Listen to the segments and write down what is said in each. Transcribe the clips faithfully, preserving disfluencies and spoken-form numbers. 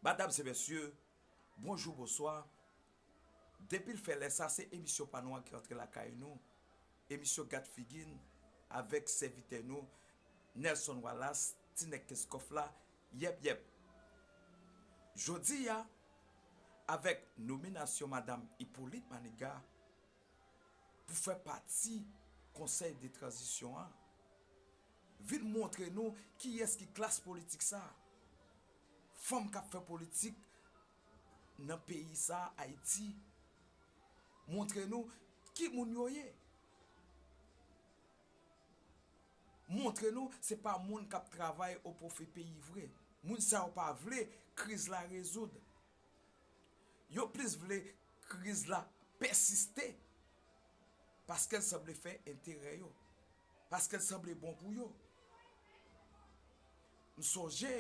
Madam e mesye, bonjou, bonswa. Depi l fè lè sa, se emisyon pa nou an ki antre lakay nou. Emisyon Gad Figi n avèk sèvitè nou, Nelson Wallace, Ti Nèg Kenskòf la. Yèp, yèp. Jodi a, avèk nominasyon Madam Hyppolite Manigat pou fè pati Konsèy de Tranzisyon an, vin montre nou kiyès ki klas politik sa. Fanm k ap fè politik nan peyi sa, Ayiti. Montre nou ki moun yo ye. Montre nou se pa moun k ap travay o pwofi peyi vre. Moun sa yo pa vle kriz la rezoud. Yo plis vle kriz la pèsiste paske l sanble fè enterè yo, paske l sanble bon pou yo. M sonje,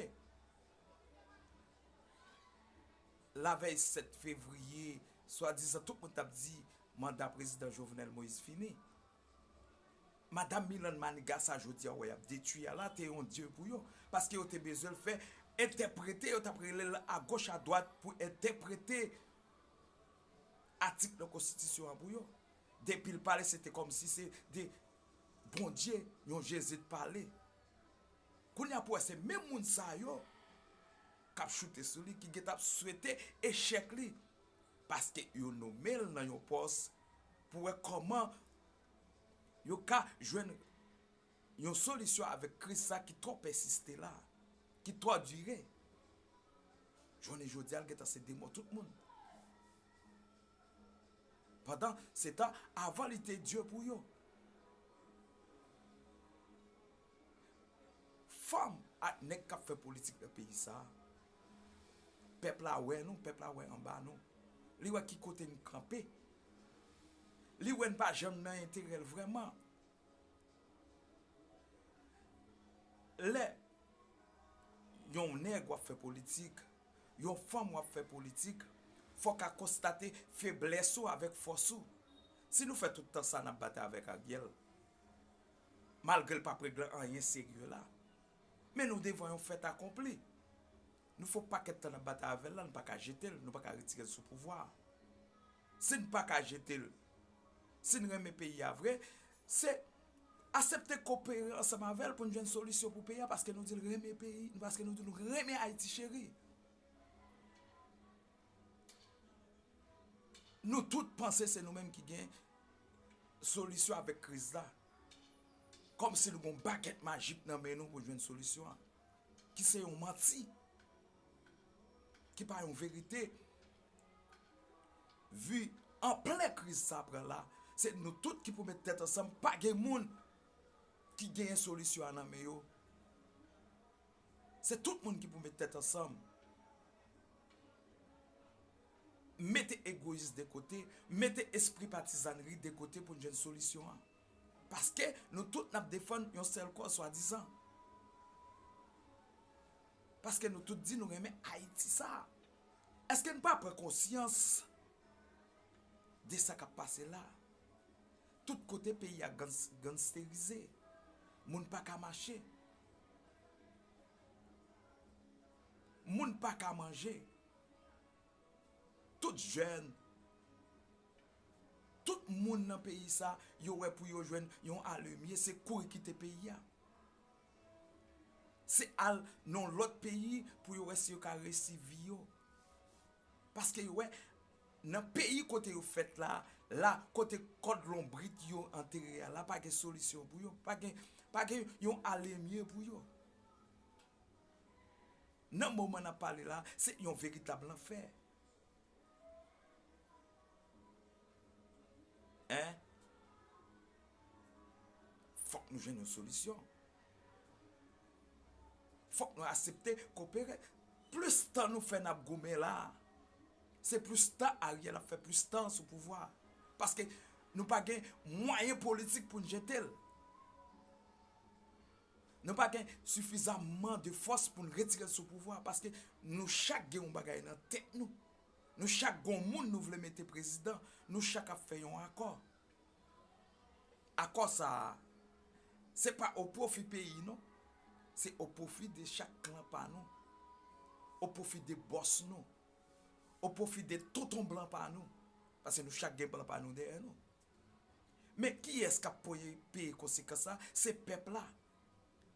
lavèy sèt fevriye, swadizan tout moun t ap di manda prezidan Jovenel Moïse fini. Madam Milanne Manigat sa jodi a wè y ap detwi a la, te yon dye pou yo. Paske yo te bezwen l fè entèprete, yo t ap rele l agoch adwat pou entèprete atik nan konstitisyon an pou yo. Depi l pale, se te kòmsi se de Bondye, yon Jezi t pale. Kounye a pou wè se menm moun sa yo k ap choute sou li, ki gentan ap swete echèk li. Paske yo nonmen l nan yon pòs pou wè kòman yo ka jwenn yon solisyon avèk kriz sa ki twò pèsiste la, ki twò dire. Jounen jodi a, l gentan se demò tout moun. Pandan se tan, avan li te dye pou yo. Fanm ak nèg k ap fè politik nan peyi sa, pèp la wè nou, pèp la wè anba nou. Li wè ki kote n kanpe. Li wè n pa janm nan enterè l vrèman. Lè yon nèg w ap fè politik, yon fanm w ap fè politik, fò w ka konstate feblès ou avèk fòs ou. Si nou fè tout tan sa n ap batay avèk Ariel, malgre l p ap regle anyen serye la, men nou devan yon fèt akonpli. Nou fè yon pakèt tan n ap batay avè l la, nou pa ka jete l, nou pa ka retire l sou pouvwa a. Si n pa ka jete l, si n renmen peyi a vre, se aksepte kopere ansanm avè l pou n jwenn solisyon pou peyi a, paske nou di l renmen peyi, paske nou di nou renmen Ayiti cheri. Nou tout panse se nou menm ki gen solisyon avèk kriz la. Kòmsi nou gen yon bagèt majik nan men nou pou jwenn solisyon an. Ki se yon manti. Ki pa yon verite. Vi anplè kriz sa pran la, se nou tout ki pou met tèt ansanm, pa gen moun ki genyen solisyon an nan men yo. Se tout moun ki pou met tèt ansanm. Mete egoyis de kote, mete espri patizannri de kote pou n jwenn solisyon an. Paske nou tout n ap defann yon sèl kòz swadizan. Paske nou tout di nou renmen Ayiti sa. Èske n pa pran konsyans de sa k ap pase la? Tout kote peyi a gans- gangsterize. Moun pa ka mache. Moun pa ka manje. Tout jèn, tout moun nan peyi sa, yo wè pou yo jwenn yon alemye, se kouri kite peyi a. Se al nan lòt peyi pou yo wè si yo ka reyisi vi yo. Paske yo wè, nan peyi kote yo fèt la, la kote kòd lonbrit yo antere a, la pa gen solisyon pou yo, pa gen, pa gen yon alemye pou yo. Nan moman n ap pale la, se yon veritab lanfè. Hein? Fòk nou jwenn yon solisyon. Fòk nou aksepte kopere. Plis tan nou fè n ap goumen la, se plis tan Ariel ap fè plis tan sou pouvwa. Paske nou pa gen mwayen politik pou n jete l. Nou pa gen sifizamman de fòs pou n retire l sou pouvwa, paske nou chak gen yon bagay nan tèt nou. Nou chak gen yon moun nou vle mete prezidan. Nou chak ap fè yon akò. Akò sa a, se pa o pwofi peyi non. Se o pwofi de chak klan pa nou. o pwofi de bòs nou, o pwofi de tonton blan pa nou, paske nou chak gen blan pa nou dèyè nou. Men kiyès k ap peye konsekans la? Se pèp la.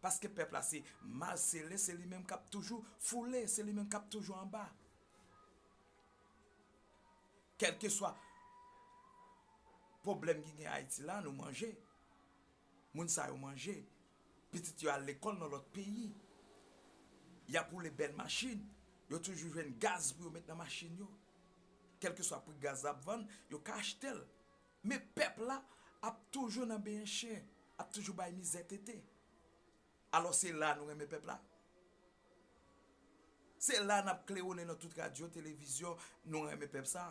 Paske pèp la se mal sele, se li menm k ap toujou foule, se li menm k ap toujou anba. Kèlkeswa pwoblèm ki gen Ayiti la, nou manje. Moun sa yo manje. Pitit yo al lekòl nan lòt peyi. Y ap woule bèl machin. Yo toujou jwenn gaz pou yo met nan machin yo. Kèlkeswa pri gaz la ap vann, yo ka achte l. Men pèp la ap toujou nan benyen chen, ap toujou bay mizè tete. Alò se la nou renmen pèp la? Se la n ap klewonnen nan tout radyo, televizyon, nou renmen pèp sa?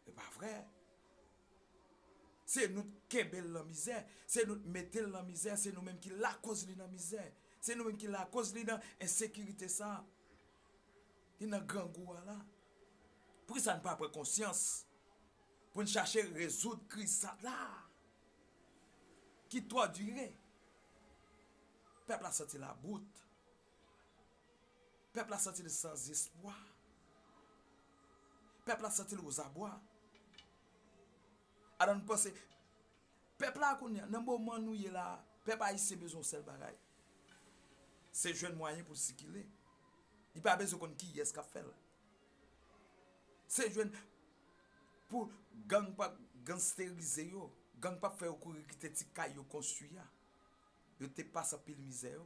Se pa vre. Se nou k kenbe l nan mizè, se nou k mete l nan mizè, se nou menm ki lakoz li nan mizè, se nou menm ki lakoz li nan ensekirite sa, li nan grangou a la. Poukisa n pa pran konsyans pou n chache rezoud kriz sa la ki twò dire? Pèp la santi l about. Pèp la santi l sanzespwa. Pèp la santi l ozabwa. Alò n panse, pèp la kounye a, nan moman nou ye la, pèp ayisyen bezwen yon sèl bagay. Se jwenn mwayen pou l sikile. Li pa bezwen konn kiyès k ap fè l. Se jwenn pou gang p ap gangsterize yo, gang p ap fè yo kouri kite ti kay yo konstwi a. Yo te pase anpil mizè yo.